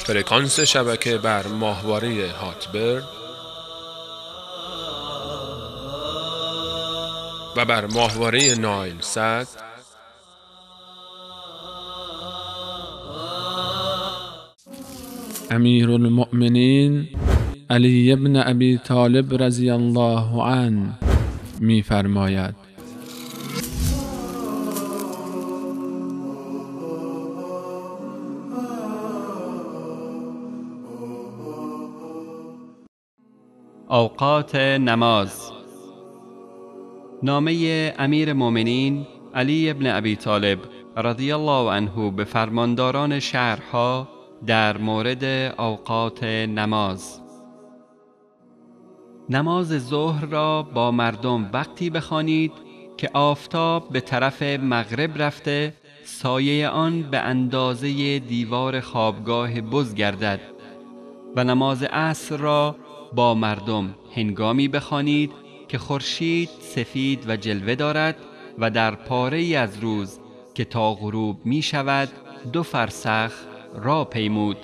فرکانس شبکه بر ماهواره هاتبرد و بر ماهواره نایل سات امیرالمؤمنین علی ابن ابی طالب رضی الله عنه می‌فرماید: اوقات نماز. نامه امیر مؤمنین علی ابن ابی طالب رضی الله عنه به فرمانداران شهرها در مورد اوقات نماز. نماز ظهر را با مردم وقتی بخوانید که آفتاب به طرف مغرب رفته، سایه آن به اندازه دیوار خوابگاه بز گردد، و نماز عصر را با مردم هنگامی بخوانید که خورشید سفید و جلوه دارد و در پاره‌ای از روز که تا غروب می شود 2 فرسخ را پیمود،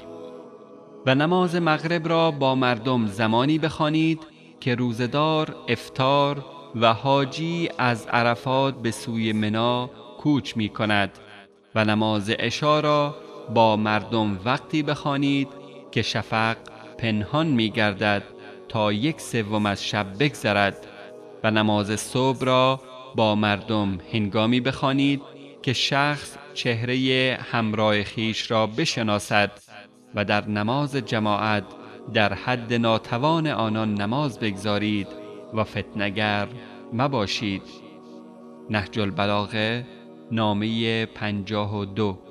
و نماز مغرب را با مردم زمانی بخوانید که روزدار افطار و حاجی از عرفات به سوی منا کوچ می کند، و نماز عشا را با مردم وقتی بخوانید که شفق پنهان می گردد تا 1/3 از شب بگذرد، و نماز صبح را با مردم هنگامی بخوانید که شخص چهره همراه خویش را بشناسد و در نماز جماعت در حد ناتوان آنان نماز بگذارید و فتنگر مباشید. نهج البلاغه، نامه 52.